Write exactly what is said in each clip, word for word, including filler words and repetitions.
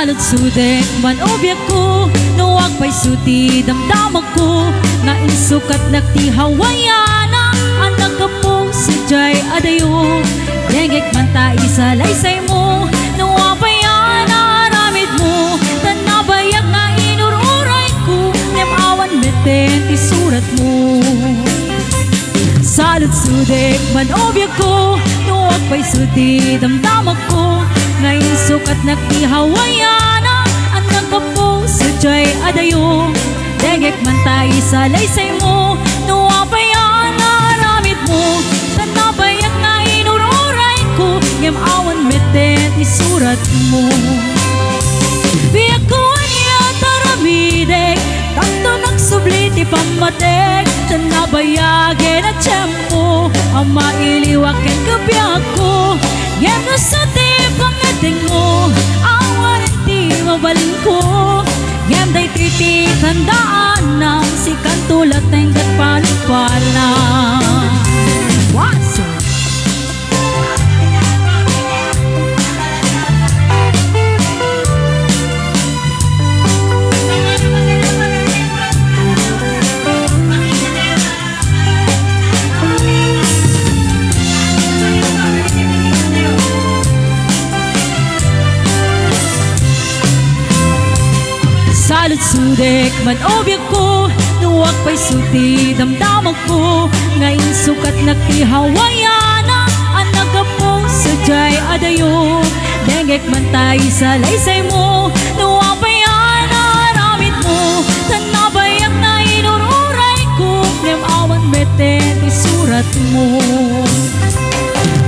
Saludsodek man o biagko, no agpayso ti damdamakko, nga insukatnak ti Hawaiana, a naggapu sadiay adayo. Dengngek man ta isalaysaymo, no apay a naaramidmo, ta nabayag nga inur-urayko, ngem awan metten ti suratmo. Saludsodek man o biagko, no agpayso ti damdamakko, nga insukatnak ti Hawaiana, a naggapu sadiay adayo. Dengngek man ta isalaysaymo, no apay a naaramidmo, ta nabayag nga inur-urayko, ngem awan metten ti suratmo. Biagko anian aramidek, tapno nagsubli ti pammatek, ta nabayagen a tiempo a mailiwak kenka biagko. Ngem no isu ti pangngeddengmo, awanen ti mabalinko. Ngem daytoy ti tandaanam, sikanto laeng ket panagbalinam. Once. Saludsodek man o biagko, no agpayso ti damdamakko, nga insukatnak ti Hawaiana, a naggapu sadiay adayo. Dengngek man ta isalaysaymo, no apay a naaramidmo, ta nabayag nga inur-urayko, ngem awan metten ti suratmo.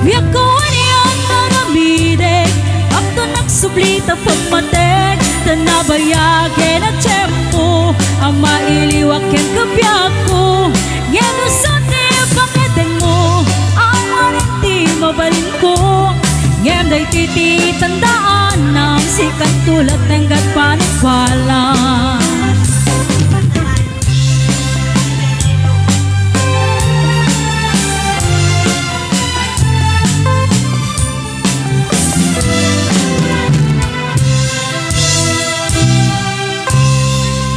Biagko anian aramidek, tapno nagsubli ta pammatek, ta nabayagen a tiempo a mailiwak kenka biagko. Ngem no isu ti pangngeddengmo, awanen ti mabalinko. Ngem daytoy ti tandaanam, sikanto laeng ket panagbalinam.